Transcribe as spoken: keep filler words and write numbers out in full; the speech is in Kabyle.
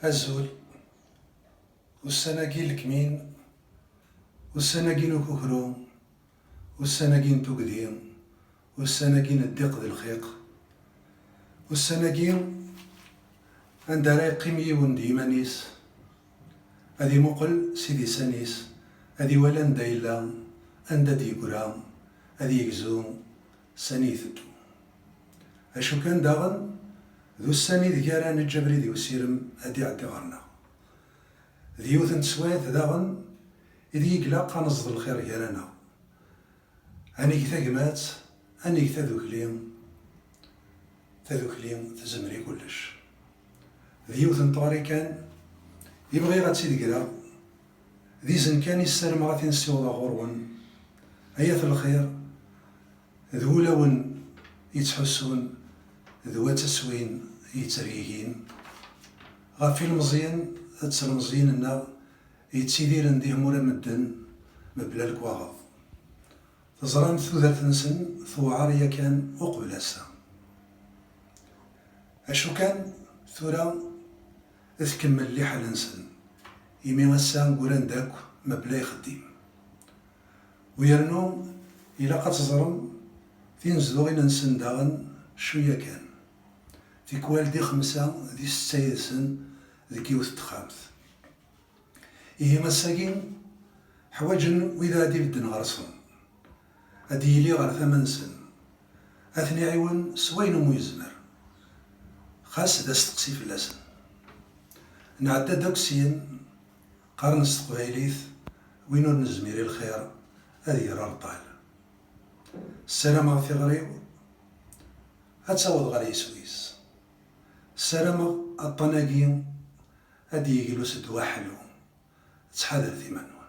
Azul. Ussan-agi n lekmin, ussan-agi n ukukru, ussan-agi n tugdi, ussan-agi n ddiq d lxiq, ussan-agi anda ara yeqqim yiwen d yiman-is, ad imuqel s idisan-is, ad iwali anda yella, anda d-yeggra, ad yegzu sani iteddu. Acu kan daɣen, d ussan ideg ara neǧǧ abrid i usirem ad d-iɛeddi ɣer-neɣ. D yiwet n teswiɛt daɣen ideg ilaq ad neẓḍ lxir gar-aneɣ. Ad neg tagmat, ad neg tadukli, tadukli tezmer i kullec. D yiwet n tɣuri kan i bɣiɣ ad tt-id-greɣ, d izen kan i ssarameɣ ad t-in-ssiwḍeɣ ɣur-wen. Ay at lxir, d wulawen yettḥussun, d wat aswin yettergigin ɣef ilmeẓyen d tlemẓyin-nneɣ yettidiren di tmura n medden mebla lekwaɣeḍ. Teẓram tudert-nsen tewɛer yakan uqbel ass-a. Acu kan, tura tkemmel liḥala-nsen, imi ass-a ggran-d akk mebla ixeddim. U yernu ilaq ad teẓrem tinezduɣin-nsen daɣen cwiya kan, tikwal di xemsa di setta yid-sen deg yiwet n texxamt. Ihi ass-agi ḥwaǧen wid ara d-ibedden ɣer-sen, ad d-yili ɣer tama-nsen, ad ten-iɛiwen s wayen umi yezmer, xas d asteqsi fell-asen. Nɛedda-d akk syin, qqaren s teqbaylit, win ur nezmir i lxir ad yerr areṭṭal. Ssarameɣ tiɣri-w ad taweḍ ɣer yiswi-s. Ssarameɣ aṭṭan-agi ad d-yeglu s ddwa ḥellu. Ttḥadaret iman-nwen.